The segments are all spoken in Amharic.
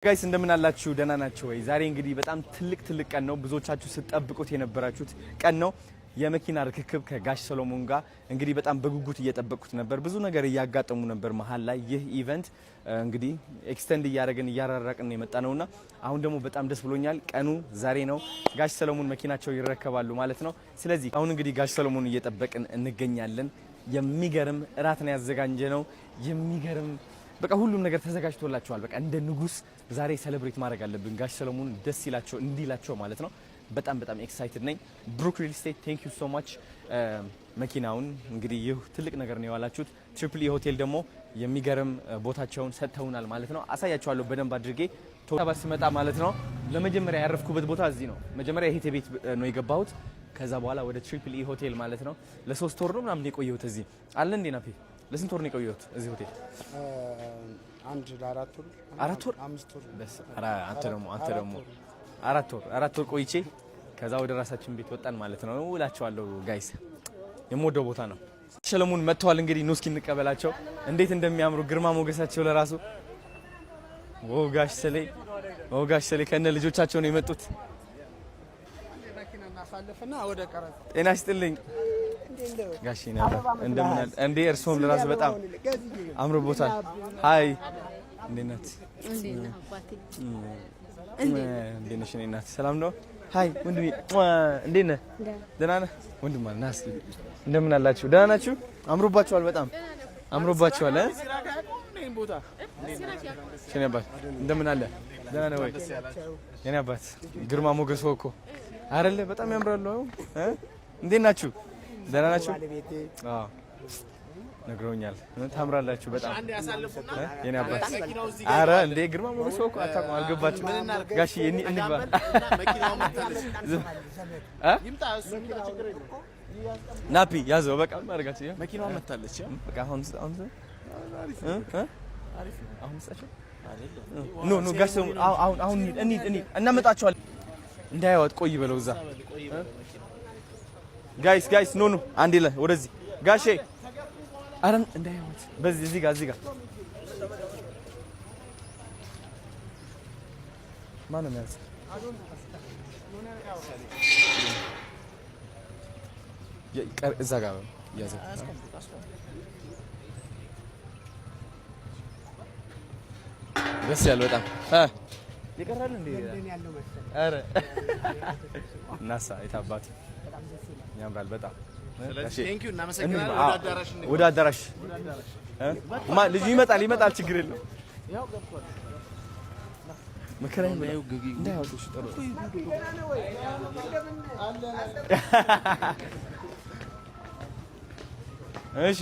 Guys እንደምን አላችሁ? ደህና ናችሁ ወይ? ዛሬ እንግዲህ በጣም ትልቅ ትልቅ ቀን ነው። ብዙዎቻችሁ ስትጠብቁት የነበራችሁት ቀን ነው። የመኪና ርክክብ ከጋሽ ሰሎሞን ጋር እንግዲህ በጣም በጉጉት እየጠበቅኩት ነበር። ብዙ ነገር እያጋጠሙ ነበር መሀል ላይ። ይህ event እንግዲህ extend እያደረግን እያራራቅን የመጣ ነውና አሁን ደግሞ በጣም ደስ ብሎኛል። ቀኑ ዛሬ ነው። ጋሽ ሰሎሞን መኪናቸው ይረከባሉ ማለት ነው። ስለዚህ አሁን እንግዲህ ጋሽ ሰሎሞን እየጠበቅን እንገኛለን። የሚገርም እራት ነው ያዘጋጀነው። የሚገርም በቃ ሁሉም ነገር ተዘጋጅቶላቸዋል። በቃ እንደ ንጉስ ዛሬ celebrate ማድረግ አለብን። ጋሽ ሰለሞን ደስ ይላቸው እንዲላቸው ማለት ነው። በጣም በጣም excited ነኝ። ብሩክ ሪል ስቴት thank you so much። መኪናውን እንግዲህ ይህ ትልቅ ነገር ነው የዋላችሁት። ትሪፕል ኢ ሆቴል ደግሞ የሚገርም ቦታቸውን ሰጥተውናል ማለት ነው። አሳያቸዋለሁ በደንብ አድርጌ ቶባ ስመጣ ማለት ነው። ለመጀመሪያ ያረፍኩበት ቦታ እዚህ ነው። መጀመሪያ የእህቴ ቤት ነው የገባሁት። ከዛ በኋላ ወደ ትሪፕል ኢ ሆቴል ማለት ነው። ለ3 ወር ነው ምናምን የቆየሁት እዚህ አለ እንዴ ናፔ። ለስንት ወር ነው የቆየሁት እዚህ ሆቴል? አንድ ለ4 ወር። 4 ወር። 5 ወር። ኧረ አንተ ደግሞ 4 ወር፣ 4 ወር ቆይቼ ከዛ ወደ ራሳችን ቤት ወጣን ማለት ነው እላቸዋለሁ። Guys፣ የምወደው ቦታ ነው። ሰለሞን መጥተዋል። እንግዲህ ኑ እስኪ እንቀበላቸው። እንዴት እንደሚያምሩ ግርማ ሞገሳቸው ለራሱ። ኦ ጋሽ ሰሌ፣ ኦ ጋሽ ሰሌ ከነ ልጆቻቸው ነው የመጡት። ጤና ይስጥልኝ ጋሽ እንደምን አለ እንዴ? እርስዎም ለራሱ በጣም አምሮቦታል። Hi፣ እንዴት ናት? እንዴት ነሽ? እኔ እናት ሰላም ነው። Hi ወንድሜ፣ እንዴት ነህ? ደህና ነህ? ወንድም አለ ና እስኪ። እንደምን አላችሁ? ደህና ናችሁ? አምሮባችኋል፣ በጣም አምሮባችኋል። እ የኔ አባት እንደምን አለ? ደህና ነህ ወይ? የኔ አባት ግርማ ሞገስ እኮ አይደለ? በጣም ያምራሉ። እ እንዴት ናችሁ? ደህና ናችሁ? አዎ ነግረውኛል። ታምራላችሁ በጣም የኔ አባት። አረ እንዴ ግርማ ሞገስ እኮ አታውቁም፣ አልገባችሁም። ጋሽዬ እንግባ። እ ናፒ ያዘው በቃ ማድረጋችሁ መኪናዋ መታለች። በቃ አሁን አሁን እ እ አሁን ስጣቸው። No, no ጋሽ ሰው አሁን አሁን እንሂድ እንሂድ እናመጣቸዋለን። እንዳያወጥ ቆይ በለው እዛ። Guys, guys, no, no አንዴ ላይ ወደዚህ ጋሼ። አረ እንዳያወጥ በዚህ እዚህ ጋር እዚህ ጋር ማነው የሚያዝ? እዛ ጋር ያዘው። ደስ ያለ በጣም ይቀራል እንዴ? ኧረ እናሳ የታባቱ ያምራል በጣም። ወደ አዳራሽ ልጁ ይመጣል ይመጣል፣ ችግር የለም። መከራዬን እንዳያወጡሽ ጥሩ። እሺ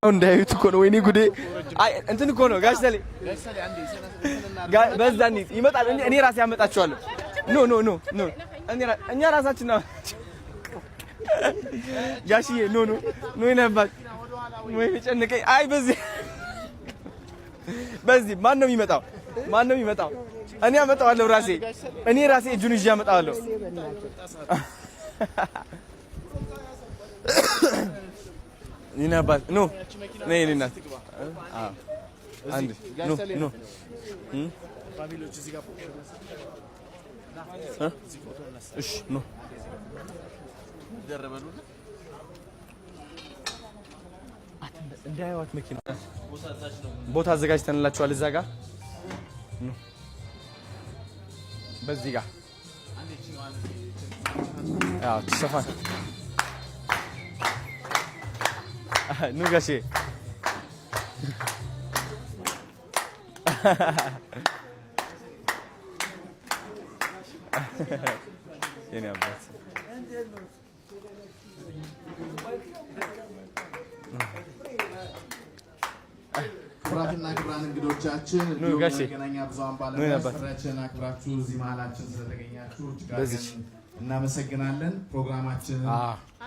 እንዳያዩት እኮ ነው። ወይኔ ጉዴ! አይ እንትን እኮ ነው ጋሽ ሰሌ በዛ እንሂድ። ይመጣል። እኔ ራሴ ያመጣቸዋለሁ። No, no, no, no እኛ ራሳችን ነው ጋሽዬ። No, no, no ይነባል ወይ ጨንቀኝ። አይ በዚህ በዚህ ማን ነው የሚመጣው? ማን ነው የሚመጣው? እኔ አመጣዋለሁ ራሴ። እኔ ራሴ እጁን ይዤ አመጣዋለሁ። የእኔ አባት ኑ ነይ የእኔ እናት አንድ ኑ ኑ እሺ ኑ እንዳያዋት መኪና ቦታ አዘጋጅተንላችኋል። እዛ ጋር ኑ በዚህ ጋር አዎ ትሰፋ ኑ ጋሼ። የኔ አባት። ክቡራትና ክቡራን እንግዶቻችን እንዲሁም መገናኛ ብዙኃን ባለሙያዎች ጥሪያችንን አክብራችሁ እዚህ መሀላችን ስለተገኛችሁ እጅግ አድርገን እናመሰግናለን። ፕሮግራማችንን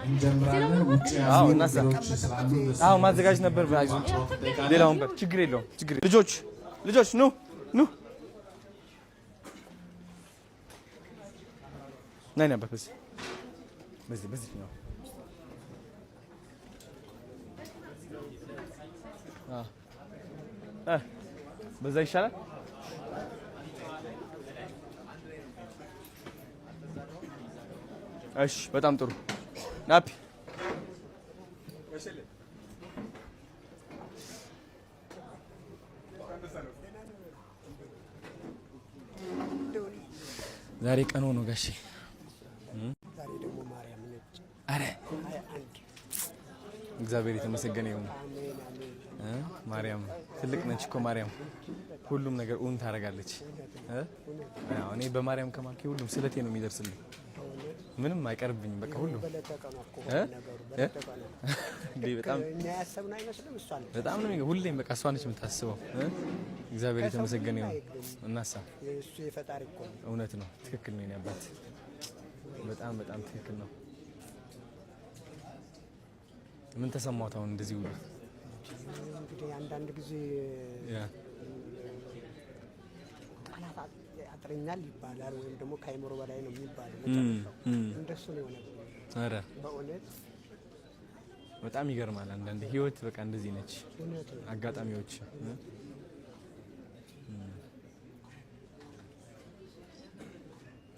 እንጀምራለን። ውጭ ያሉ እንግዶች ስላሉ አዎ ማዘጋጀት ነበር። ሌላ ወንበር ችግር የለውም። ችግር ልጆች ልጆች ኑ ኑ ነይ ነበር በዚህ በዚህ በዚህ ነው። በዛ ይሻላል። እሺ በጣም ጥሩ ናፒ። ዛሬ ቀኑ ነው ጋሼ። ዛሬ ደግሞ ማርያም ነች። አረ 21። እግዚአብሔር የተመሰገነ ይሁን። አሜን አሜን። ማርያም ትልቅ ነች እኮ ማርያም ሁሉም ነገር እውን ታደርጋለች። እ? አዎ፣ እኔ በማርያም ከማልኩ ሁሉም ስለቴ ነው የሚደርስልኝ። ምንም አይቀርብኝም። በቃ ሁሉም በለጠቀ ነው እኮ እ? ነገሩ እ? በለጠቀ ነው። እንዴ በጣም እኛ ያሰብነው አይመስልም። እሷ ነች። በጣም ነው ሁሌም በቃ እሷ ነች የምታስበው። እ? እግዚአብሔር ከሰው የተመሰገነ ምንም ይሁን። አይገኝም። እናሳ እሱ የፈጣሪ እኮ ነው። እውነት ነው፣ ትክክል ነው የኔ አባት። በጣም በጣም ትክክል ነው። ምን ተሰማዎት አሁን እንደዚህ ሁሉ? እንግዲህ አንዳንድ ጊዜ ያ ቃላት ያጥረኛል ይባላል፣ ወይም ደግሞ ከአይምሮ በላይ ነው የሚባለው። መጨረሻው እንደሱ ነው የሆነብኝ። ኧረ በእውነት። በጣም ይገርማል። አንዳንዴ ህይወት በቃ እንደዚህ ነች። እውነት ነው። አጋጣሚዎች እ?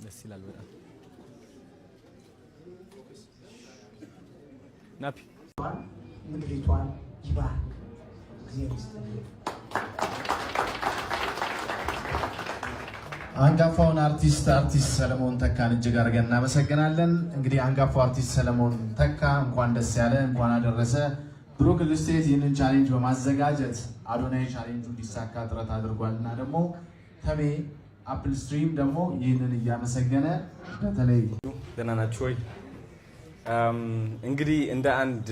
ደስ ይላል በጣም። ናፒ። ምድሪቷን ይባርክ። እግዚአብሔር ይስጥልኝ። አንጋፋውን አርቲስት ሰለሞን ተካን እጅግ አድርገን እናመሰግናለን። እንግዲህ አንጋፋው አርቲስት ሰለሞን ተካ እንኳን ደስ ያለህ፣ እንኳን አደረሰህ። ብሩክ ሪል ስቴት ይህንን challenge በማዘጋጀት አዶናይ ቻሌንጁ እንዲሳካ ጥረት አድርጓል እና ደግሞ ተሜ አፕል ስትሪም ደግሞ ይህንን እያመሰገነ በተለይ ደህና ናችሁ ወይ? እንግዲህ እንደ አንድ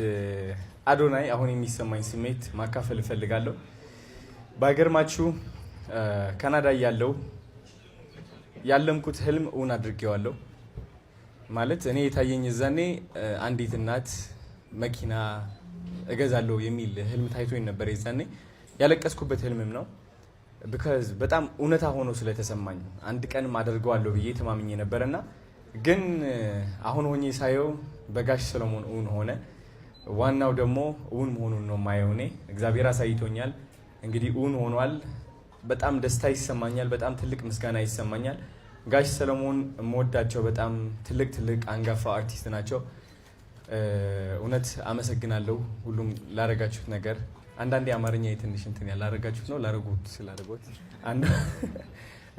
አዶናይ አሁን የሚሰማኝ ስሜት ማካፈል እፈልጋለሁ። ባይገርማችሁ ካናዳ እያለሁ ያለምኩት ህልም እውን አድርጌዋለሁ። ማለት እኔ የታየኝ እዛኔ አንዲት እናት መኪና እገዛለሁ የሚል ህልም ታይቶኝ ነበር። የዛኔ ያለቀስኩበት ህልምም ነው። Because በጣም እውነታ ሆኖ ስለተሰማኝ አንድ ቀንም አደርገዋለሁ ብዬ ተማምኜ ነበር እና ግን አሁን ሆኜ ሳየው በጋሽ ሰለሞን እውን ሆነ። ዋናው ደግሞ እውን መሆኑን ነው የማየው። እኔ እግዚአብሔር አሳይቶኛል። እንግዲህ እውን ሆኗል። በጣም ደስታ ይሰማኛል። በጣም ትልቅ ምስጋና ይሰማኛል። ጋሽ ሰለሞን የምወዳቸው በጣም ትልቅ ትልቅ አንጋፋ አርቲስት ናቸው። እውነት አመሰግናለሁ ሁሉም ላረጋችሁት ነገር። አንዳንዴ አማርኛ የትንሽ እንትን ያላረጋችሁት ነው ላረጉት ስላረጉት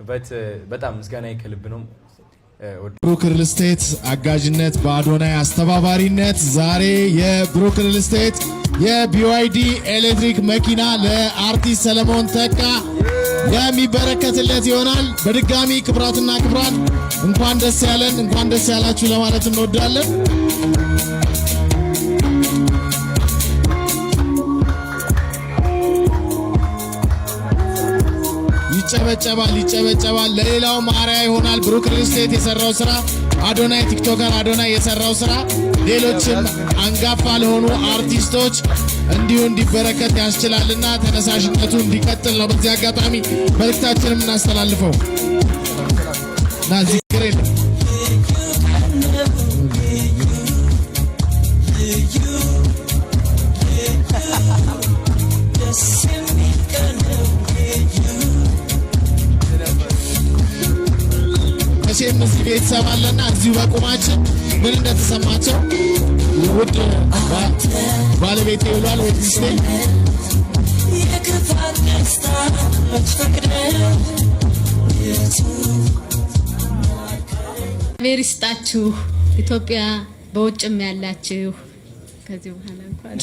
but በጣም ምስጋና ከልብ ነው። ብሩክ ሪል ስቴት አጋዥነት በአዶናይ አስተባባሪነት ዛሬ የብሩክ ሪል ስቴት የ BYD ኤሌክትሪክ መኪና ለአርቲስት ሰለሞን ተካ የሚበረከትለት ይሆናል። በድጋሚ ክቡራትና ክቡራን እንኳን ደስ ያለን፣ እንኳን ደስ ያላችሁ ለማለት እንወዳለን። ይጨበጨባል፣ ይጨበጨባል። ለሌላው አርአያ ይሆናል። ብሩክ ሪል ስቴት የሰራው ስራ፣ አዶናይ TikToker አዶናይ የሰራው ስራ ሌሎችም አንጋፋ ለሆኑ አርቲስቶች እንዲሁ እንዲበረከት ያስችላልና ተነሳሽነቱ እንዲቀጥል ነው በዚህ አጋጣሚ መልእክታችንን የምናስተላልፈው እና እዚህ ችግር የለም። መቼም እዚህ ቤተሰብ አለና እዚሁ በቁማችን ምን እንደተሰማቸው ውድ ባለቤቴ ብሏል ወይ ሚስቴ። የክፋት ደስታ መች ፈቅደህ እግዚአብሔር ይስጣችሁ። ኢትዮጵያ በውጭም ያላችሁ ከዚህ በኋላ እንኳን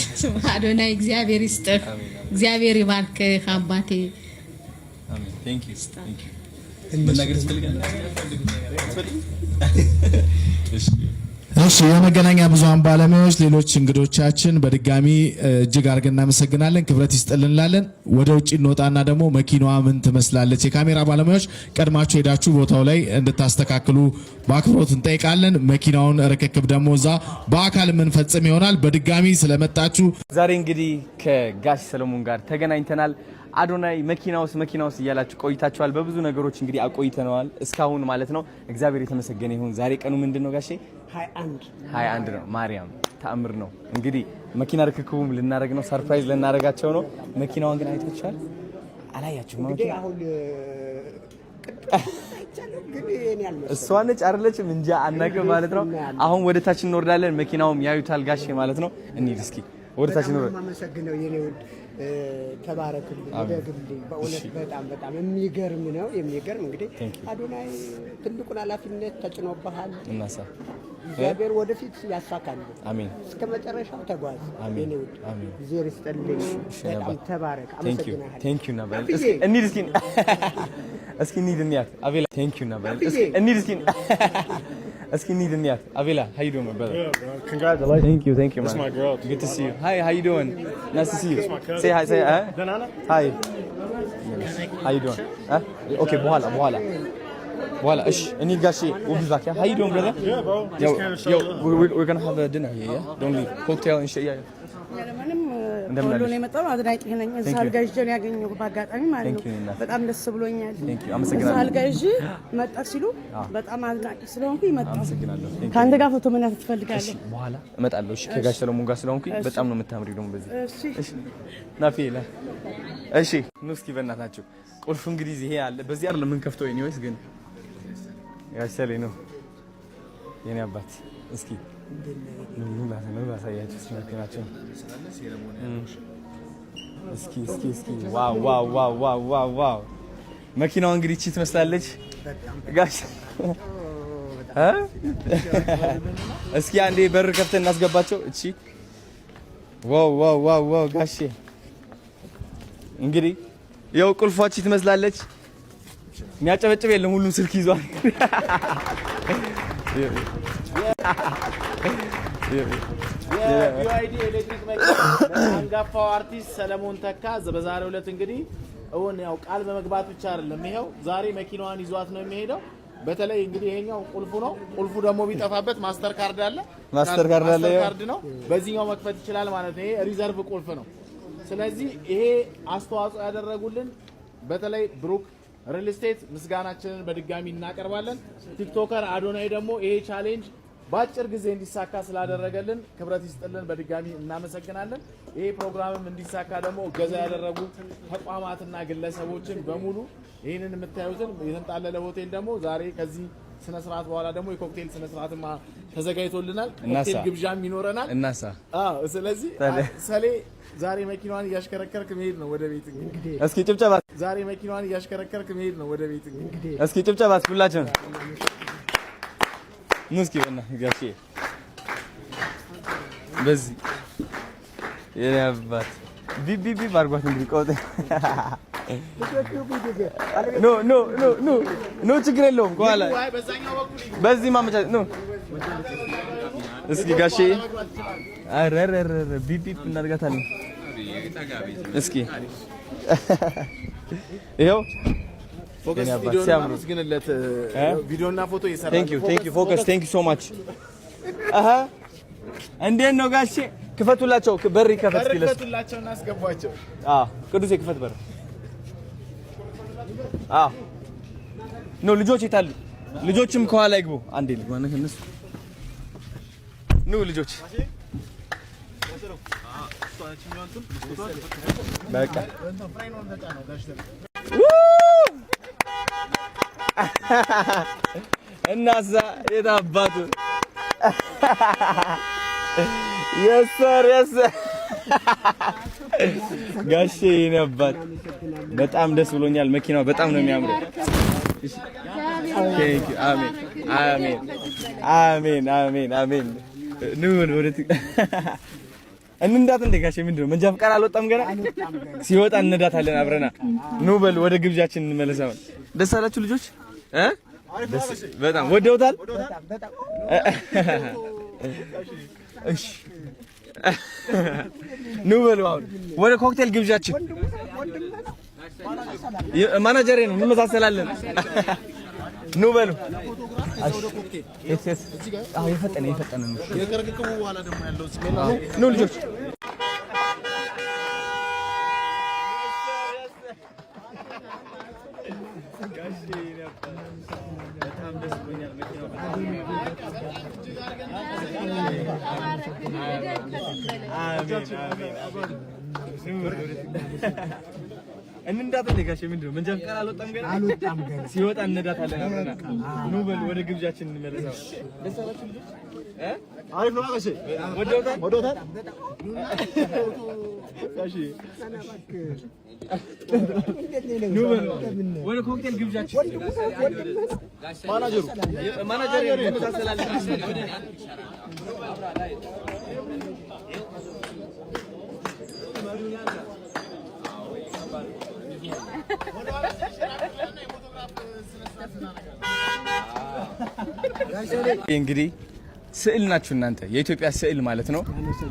አዶናይ እግዚአብሔር ይስጥህ፣ እግዚአብሔር ይባርክህ አባቴ። አሜን። Thank you, thank you። መናገር ትፈልጋለህ? እሺ። እሺ፣ የመገናኛ ብዙሃን ባለሙያዎች፣ ሌሎች እንግዶቻችን በድጋሚ እጅግ አድርገን እናመሰግናለን። ክብረት ይስጥልን እንላለን። ወደ ውጭ እንወጣና ደግሞ መኪናዋ ምን ትመስላለች፣ የካሜራ ባለሙያዎች ቀድማችሁ ሄዳችሁ ቦታው ላይ እንድታስተካክሉ በአክብሮት እንጠይቃለን። መኪናውን ርክክብ ደግሞ እዛ በአካል የምንፈጽም ይሆናል። በድጋሚ ስለመጣችሁ ዛሬ እንግዲህ ከጋሽ ሰለሞን ጋር ተገናኝተናል። አዶናይ መኪና ውስጥ መኪና ውስጥ እያላችሁ ቆይታችኋል። በብዙ ነገሮች እንግዲህ አቆይተነዋል እስካሁን ማለት ነው። እግዚአብሔር የተመሰገነ ይሁን። ዛሬ ቀኑ ምንድን ነው ጋሼ? 21። 21 ነው። ማርያም ተአምር ነው። እንግዲህ መኪና ርክክቡም ልናደርግ ነው። Surprise ልናደርጋቸው ነው። መኪናዋን ግን አይታችኋል? አላያችሁም? እንግዲህ አሁን እሷ ነች አይደለችም? እንጃ አናውቅም ማለት ነው። አሁን ወደ ታች እንወርዳለን። መኪናውም ያዩታል ጋሼ ማለት ነው። እንሂድ እስኪ ወደ ታች እንወርድ። አመሰግነው የኔ ውድ ተባረክልኝ፣ እደግልኝ። በእውነት በጣም በጣም የሚገርም ነው የሚገርም። እንግዲህ አዶናይ ትልቁን ኃላፊነት ተጭኖብሃል። እናሳ እግዚአብሔር ወደፊት ያሳካል። አሜን። እስከ መጨረሻው ተጓዝ። አሜን። አሜን። እግዚአብሔር ይስጥልኝ። በጣም ተባረክ። አመሰግናለሁ። Thank you ናበል። እስኪ እንሂድ፣ እስኪ እስኪ እንሂድ እንያት አቤላ። Thank you ናበል። እስኪ እንሂድ፣ እስኪ እስኪ እንሂድ እንያት አቤላ። How you doing, my brother? Yeah, bro. Congratulations. Thank you, thank you, man. That's my girl. Good to see you. Hi, how you doing? Nice to see you. That's my cousin. Say hi, say hi. Banana? Hi. How you doing? Huh? Okay, በኋላ በኋላ በኋላ። እሺ እንሂድ ጋሼ። We'll be back. Yeah? How you doing, brother? Yeah, bro. Yo, Just came to show yo, love. we're gonna have a dinner here, yeah? Don't leave. Cocktail and shit, yeah. ያለምንም እንደምን ከወሎ አለሽ? ነው የመጣው። አድናቂ ነኝ። እዛ Thank you. አልጋ ይዤ ነው ያገኘሁት በአጋጣሚ ማለት Thank ነው። you, እናት። በጣም ደስ ብሎኛል። Thank you. አመሰግናለሁ። እዛ አልጋ ይዤ መጣ ሲሉ በጣም አድናቂ ስለሆንኩኝ መጣሁ። አመሰግናለሁ። Thank you. ከአንተ ጋር ፎቶ መነሳት እሺ እፈልጋለሁ። በኋላ እመጣለሁ። እሺ ከጋሽ ሰለሞን ጋር ስለሆንኩኝ በጣም ነው የምታምሪው ደግሞ በዚህ። እሺ። እሺ ናፊ ላ እሺ ኑ እስኪ በእናታችሁ ቁልፍ እንግዲህ ይሄ አለ። በዚህ አይደለም የምንከፍተው። Anyways ግን ጋሽ ሰሌ ነው የኔ አባት። እስኪ ኑ ላሳያችሁ እስኪ መኪናቸውን። እስኪ እስኪ እስኪ wow wow wow wow wow wow! መኪናዋ እንግዲህ እቺ ትመስላለች ጋሽ እ እስኪ አንዴ በር ከፍተን እናስገባቸው። እቺ wow wow wow wow! ጋሼ እንግዲህ ያው ቁልፏ እቺ ትመስላለች። የሚያጨበጭብ የለም፣ ሁሉም ስልክ ይዟል። የ BYD ኤሌክትሪክ መኪና አንጋፋው አርቲስት ሰለሞን ተካ በዛሬው ዕለት እንግዲህ እውን ያው ቃል በመግባት ብቻ አይደለም፣ ይኸው ዛሬ መኪናዋን ይዟት ነው የሚሄደው። በተለይ እንግዲህ ይሄኛው ቁልፉ ነው። ቁልፉ ደግሞ ቢጠፋበት master card አለ፣ Master card አለ፣ Master card ነው። በዚህኛው መክፈት ይችላል ማለት ነው። ይሄ reserve ቁልፍ ነው። ስለዚህ ይሄ አስተዋጽኦ ያደረጉልን በተለይ ብሩክ ሪል ስቴት ምስጋናችንን በድጋሚ እናቀርባለን። TikToker አዶናይ ደግሞ ይሄ challenge በአጭር ጊዜ እንዲሳካ ስላደረገልን ክብረት ይስጥልን፣ በድጋሚ እናመሰግናለን። ይሄ ፕሮግራምም እንዲሳካ ደግሞ እገዛ ያደረጉ ተቋማትና ግለሰቦችን በሙሉ ይህንን የምታዩትን የተንጣለለ ሆቴል ደግሞ ዛሬ ከዚህ ስነ ስርዓት በኋላ ደግሞ የኮክቴል ስነ ስርዓትም ተዘጋጅቶልናል። እናሳ ኮክቴል ግብዣም ይኖረናል። እናሳ አዎ፣ ስለዚህ ሰሌ ዛሬ መኪናዋን እያሽከረከርክ መሄድ ነው ወደ ቤት እንግዲህ። እስኪ ጭብጨባ፣ ዛሬ መኪናዋን እያሽከረከርክ መሄድ ነው ወደ ቤት እንግዲህ። እስኪ ጭብጨባ ሁላችሁን ኑ እስኪ በእናትህ ጋሼ በዚህ የኔ አባት ቢብ ቢብ ቢብ አድርጓት እንግዲህ ቆጥ no no no no no ችግር የለውም። ከኋላ በዚህ ማመቻ no እስኪ ጋሼ ኧረ ኧረ ኧረ ቢብ ቢብ እናደርጋታለን። እስኪ ይኸው ፎከስ የኔ አባት ቪዲዮ ሲያምሩ። አመስግንለት። ቪዲዮና ፎቶ እየሰራ Thank you, thank you ፎከስ፣ thank you so much። አሃ እንዴት ነው ጋሼ? ክፈቱላቸው፣ በር ይከፈት እስኪ ለሱ። በረከቱላቸው እናስገቧቸው። አዎ ቅዱሴ ክፈት በር። አዎ no ልጆች የታሉ? ልጆችም ከኋላ ይግቡ። አንዴ ልግባ ነው እነሱ። ኑ ልጆች በቃ እናሳ የት አባቱ yes sir, yes sir ጋሼ የኔ አባት በጣም ደስ ብሎኛል። መኪናው በጣም ነው የሚያምረው። Thank you። አሜን አሜን አሜን አሜን አሜን። ኑ ወደ እንንዳት እንደ ጋሼ ምንድን ነው መንጃ ፈቃድ አልወጣም ገና። ሲወጣ እንነዳታለን አብረና። ኑ በል ወደ ግብዣችን እንመለስ። አሁን ደስ አላችሁ ልጆች እ ደስ በጣም ወደውታል። እሺ ኑ በሉ አሁን ወደ ኮክቴል ግብዣችን። ማናጀሬ ነው እንመሳሰላለን። ኑ በሉ። የፈጠነ የፈጠነ ነው። የክርክቡ በኋላ ደግሞ ያለው ኑ ልጆች። እንዳት ጋሼ ምንድን ነው መንጃ ፈቃድ አልወጣም ገና አልወጣም ገና። ሲወጣ እነዳታለን አብረን። ኑ በል ወደ ግብዣችን እንመለሳለን። ደስ አላችሁ ልጆች? አሪፍ ነው ጋሼ። ወደውታል ወደውታል ጋሼ። ኑ በል ወደ ኮክቴል ግብዣችን። ማናጀሩ ማናጀር እንመሳሰላለን። እንግዲህ ስዕል ናችሁ እናንተ፣ የኢትዮጵያ ስዕል ማለት ነው።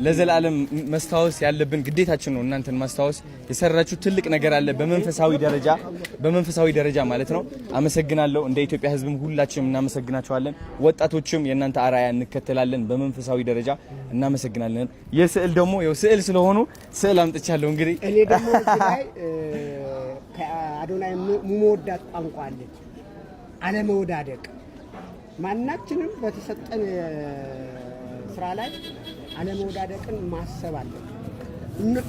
ለዘላለም መስታወስ ያለብን ግዴታችን ነው እናንተን ማስታወስ። የሰራችሁ ትልቅ ነገር አለ በመንፈሳዊ ደረጃ ማለት ነው። አመሰግናለሁ። እንደ ኢትዮጵያ ሕዝብም ሁላችንም እናመሰግናችኋለን። ወጣቶችም የእናንተ አርአያ እንከተላለን። በመንፈሳዊ ደረጃ እናመሰግናለን። የስዕል ደግሞ ያው ስዕል ስለሆኑ ስዕል አምጥቻለሁ። እንግዲህ እኔ ደግሞ እዚህ ላይ ከአዶናይ የምወዳት ቋንቋ አለች፣ አለመወዳደቅ። ማናችንም በተሰጠን ስራ ላይ አለመወዳደቅን ማሰብ አለብን።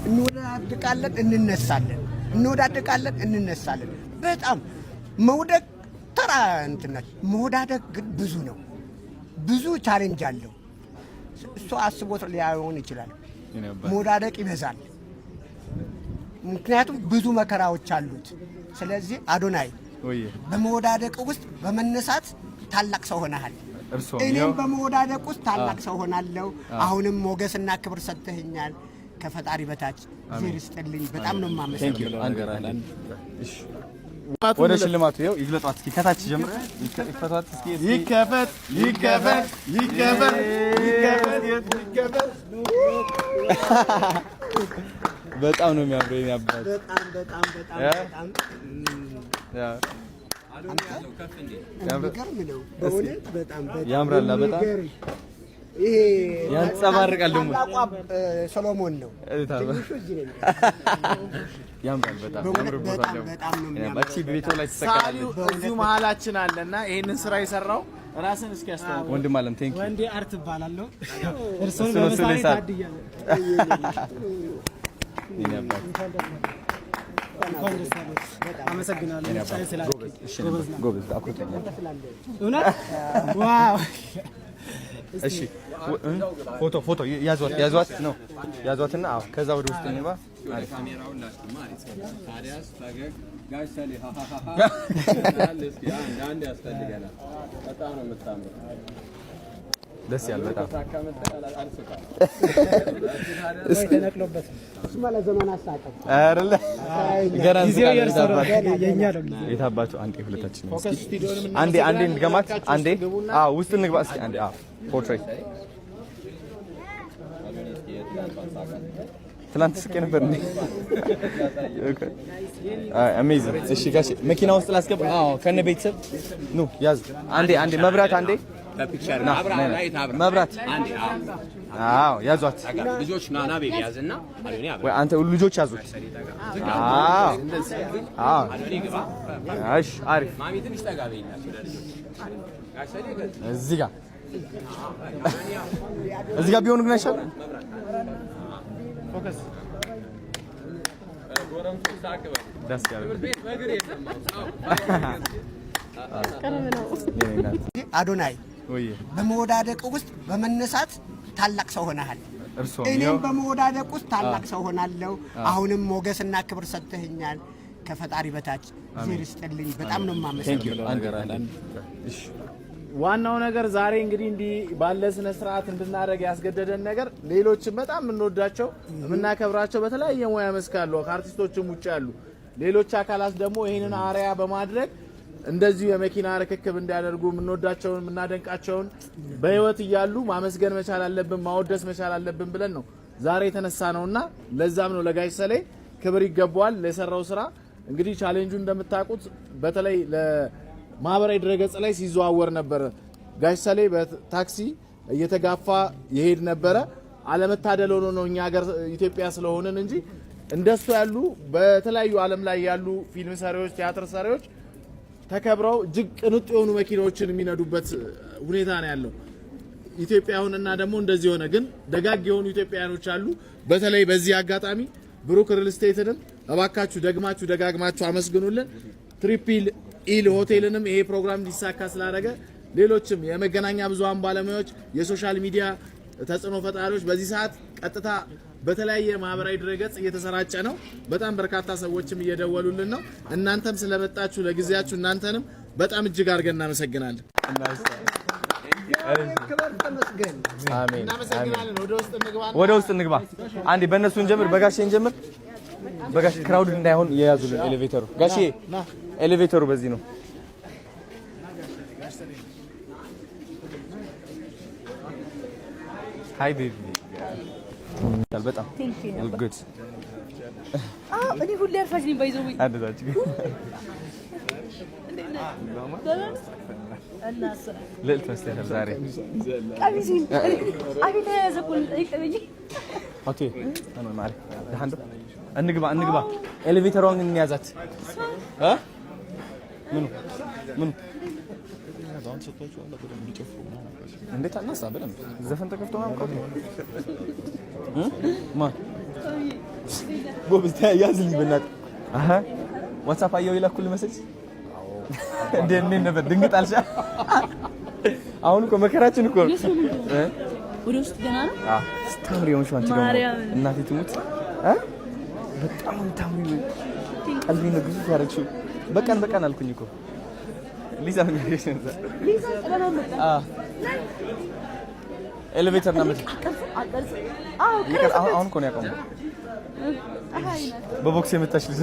እንወዳድቃለን፣ እንነሳለን፣ እንወዳድቃለን፣ እንነሳለን። በጣም መውደቅ ተራ እንትን ናት። መወዳደቅ ግን ብዙ ነው፣ ብዙ challenge አለው። እሱ አስቦት ሊሆን ይችላል። መወዳደቅ ይበዛል። ምክንያቱም ብዙ መከራዎች አሉት። ስለዚህ አዶናይ በመወዳደቅ ውስጥ በመነሳት ታላቅ ሰው ሆነሃል። እኔም በመወዳደቅ ውስጥ ታላቅ ሰው ሆናለሁ። አሁንም ሞገስና ክብር ሰጥተኸኛል። ከፈጣሪ በታች እግዜር ይስጥልኝ። በጣም ነው የማመሰግነው። ወደ ሽልማቱ ይኸው ይግለጧት እስኪ ከታች ጀምሮ ይፈቷት እስኪ። ይከፈት ይከፈት ይከፈት ይከፈት ይከፈት። በጣም ነው የሚያምረው የኔ አባት። በጣም በጣም በጣም በጣም የሚገርም ነው በእውነት በጣም በጣም ያምራል። በጣም የሚገርም ይሄ ያንጸባርቃል ደግሞ። ታላቋ ሰሎሞን ነው። ትንሹ እዚህ ነው። ያምራል በጣም። በእውነት ያምርቦታል። በጣም ደግሞ። በጣም ነው የሚያምረው። እቺ ቤቷ ላይ ሰዓሊው ትሰቀላለች። እዚሁ መሀላችን አለና ይሄንን ስራ የሰራው ራስን እስኪ ያስተዋውቅ። ወንድም አለም thank you። ወንዴ አርት እባላለሁ። እሱ እርሶን ነው ስዕል በመሳሌ የሳለው። ታድያለሁ። የኔ አባት። እንኳን ደስ አለዎት። አመሰግናለሁ። ምርጫዬን ስላደረግኝ። ጎበዝ ነህ። ጎበዝ አኩርቶኛል። እውነት wow። እሺ ፎቶ ፎቶ ያዟት ያዟት ነው ያዟትና፣ አዎ ከዛ ወደ ውስጥ እንግባ። አሪፍ። ታዲያስ ፈገግ ጋሽ ሰሌ እስኪ አንድ አንድ ያስፈልገናል። በጣም ነው የምታምረው። ደስ ያለ በጣም። አልስቃም። ተነቅሎበት እሱማ ለዘመን አሳቀም። አይደለ ገና ጊዜው የእርሶ ነው፣ እንስቃለን። የእኛ ነው ጊዜው። የታባቱ አንዴ ሁለታችን ነው። እስኪ አንዴ አንዴ እንድገማት አንዴ አዎ ውስጥ እንግባ እስኪ አንዴ አዎ portrait። ትላንት ስቄ ነበር እንዴ? Amazing። እሺ ጋሼ መኪና ውስጥ ላስገባ። አዎ ከነ ቤተሰብ ኑ ያዙ። አንዴ አንዴ መብራት አንዴ ከ picture ና አብራ ና ና። light አብራ መብራት አንዴ አዎ አዎ ያዟት። ልጆች ና ና baby ያዝና አዶኒ አብራ ወይ አንተ ልጆች ያዙት። አዎ አዎ አዶኒ ግባ። እሺ አሪፍ። ማሚ ትንሽ ጠጋ በይላቸው ለልጆች። ጋሽ ሰሌ እዚህ ጋር ቢሆኑ ግን አይሻልም? ጎረምሶች ሳቅ በሉ። ደስ ያለ ትምህርት ቤት በእግር የለም አሁን። ቅርብ ነው። የኔ እናት። አዶናይ ወይ በመወዳደቅ ውስጥ በመነሳት ታላቅ ሰው ሆነሃል። እርሶም እኔም ይኸው በመወዳደቅ ውስጥ ታላቅ ሰው ሆናለሁ። አሁንም ሞገስና ክብር ሰጥተኸኛል። ከፈጣሪ በታች እግዜር ይስጥልኝ። በጣም ነው thank you። የማመሰግነው። አንዴ አንዴ እሺ ዋናው ነገር ዛሬ እንግዲህ እንዲህ ባለ ስነ ስርዓት እንድናደርግ ያስገደደን ነገር ሌሎችም በጣም የምንወዳቸው የምናከብራቸው በተለያየ ሙያ መስክ ያሉ ከአርቲስቶችም ውጭ ያሉ ሌሎች አካላት ደግሞ ይህንን አርአያ በማድረግ እንደዚሁ የመኪና ርክክብ እንዲያደርጉ የምንወዳቸውን የምናደንቃቸውን በህይወት እያሉ ማመስገን መቻል አለብን፣ ማወደስ መቻል አለብን ብለን ነው ዛሬ የተነሳ ነውና ለዛም ነው ለጋሽ ሰሌ ክብር ይገባዋል ለሰራው ስራ። እንግዲህ ቻሌንጁ እንደምታውቁት በተለይ ለማህበራዊ ድረገጽ ላይ ሲዘዋወር ነበረ። ጋሽ ሰሌ በታክሲ እየተጋፋ ይሄድ ነበረ። አለመታደል ሆኖ ነው እኛ ሀገር ኢትዮጵያ ስለሆንን እንጂ እንደሱ ያሉ በተለያዩ ዓለም ላይ ያሉ ፊልም ሰሪዎች፣ ቲያትር ሰሪዎች ተከብረው እጅግ ቅንጡ የሆኑ መኪናዎችን የሚነዱበት ሁኔታ ነው ያለው። ኢትዮጵያ አሁንና ደግሞ እንደዚህ ሆነ። ግን ደጋግ የሆኑ ኢትዮጵያውያኖች አሉ። በተለይ በዚህ አጋጣሚ ብሩክ ሪል ስቴትንም እባካችሁ ደግማችሁ ደጋግማችሁ አመስግኑልን። ትሪፕል ኢል ሆቴልንም ይሄ ፕሮግራም እንዲሳካ ስላደረገ፣ ሌሎችም የመገናኛ ብዙሃን ባለሙያዎች፣ የ social media ተጽዕኖ ፈጣሪዎች፣ በዚህ ሰዓት ቀጥታ በተለያየ ማህበራዊ ድረገጽ እየተሰራጨ ነው። በጣም በርካታ ሰዎችም እየደወሉልን ነው። እናንተም ስለመጣችሁ ለጊዜያችሁ እናንተንም በጣም እጅግ አድርገን እናመሰግናለን። ክበር ተመስገን። አሜን። እናመሰግናለን። ወደ ውስጥ እንግባ። ወደ ውስጥ እንግባ። አንዴ በእነሱ እንጀምር፣ በጋሼ እንጀምር። በጋሼ crowd እንዳይሆን የያዙልን elevator ኡ። ጋሼ elevator ኡ በዚህ ነው። Hi baby፣ በጣም good። እኔ ሁሌ አርፋጅ ነኝ። By the way አንደዛች ልዕልት መስለሻል ዛሬ። ቀሚሴን አቤት ተያያዘ እኮ ልጠይቅ። Okay፣ ደህና እንግባ እንግባ። Elevator ዋን እንያዛት። እ ምኑ ምኑ እንዴት አናሳ በደንብ ዘፈን ተከፍቶ ምናምን ማን ጎበዝ ያዝልኝ በእናትህ። አሀ WhatsApp አየሁ የላኩልህ message እንዴ እንዴት ነበር? ድንግጥ አልሻ? አሁን እኮ መከራችን እኮ ነው። ወደ ውስጥ ገና ነው። አዎ ስታምሪ የሆንሽው አንቺ ደግሞ እናቴ ትሙት እ በጣም ታምሪ፣ ቀልቤን ነው ግዙፍ ያደረግሽው። በቀን በቀን አልኩኝ እኮ ሊዛ ምን ያደረግሽ ነበር? አዎ elevator ና አሁን እኮ ነው ያቆመው። በቦክስ የመታሽ ልጅ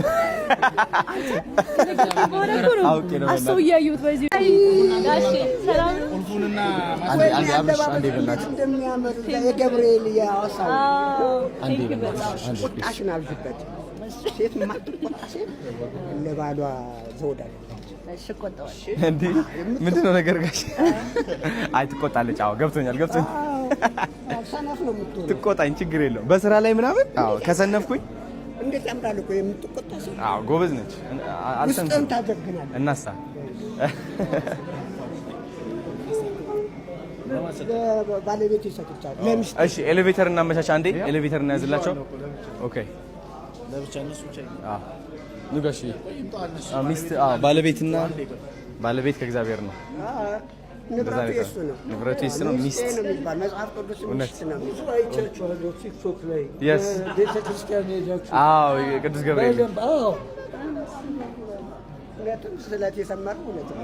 አውቄ ነው። አሰው እያየሁት በዚህ ቁልፉንና አንዴ በእናትህ እንደሚያምር የገብርኤል የሐዋሳው አንዴ በእናትህ አንዴ ቁጣሽን አብዥበት። ሴት የማትቆጣ ሴት ለባሏ ዘውድ አይደለች። እንዴ ምንድን ነው ነገር ጋሽ? አይ ትቆጣለች። አዎ ገብቶኛል ገብቶኛል። ሰነፍ ነው የምትሆነው። ትቆጣኝ ችግር የለውም። በስራ ላይ ምናምን አዎ ከሰነፍኩኝ እንዴት ያምራል እኮ የምትቆጣ ሴት። አዎ ጎበዝ ነች። አልሰንፍም። ውስጥን ታጀግናለች። እናሳ ባለቤት ይሰጥቻል። ለሚስት እሺ elevator እናመቻች። አንዴ elevator እናያዝላቸው። Okay አዎ ኑ ጋሽ ሚስት ባለቤትና ባለቤት ከእግዚአብሔር ነው። ንብረቱ የእሱ ነው። ንብረቱ የእሱ ነው። ሚስት ነው የሚባል መጽሐፍ ቅዱስ ሚስት ነው። ብዙ አይቻችኋለሁ ቲክቶክ ላይ Yes። ቤተ ክርስቲያን ሄዳችሁ አዎ ቅዱስ ገብርኤል በደንብ አዎ። እውነትም ስለት የሰመረው እውነት ነው።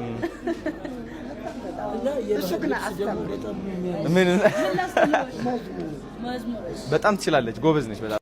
እና እሱ ግን የባህል ልብስ ደግሞ አስተምር በጣም ነው የሚያምር። ምን በጣም ትችላለች። ጎበዝ ነች በጣም።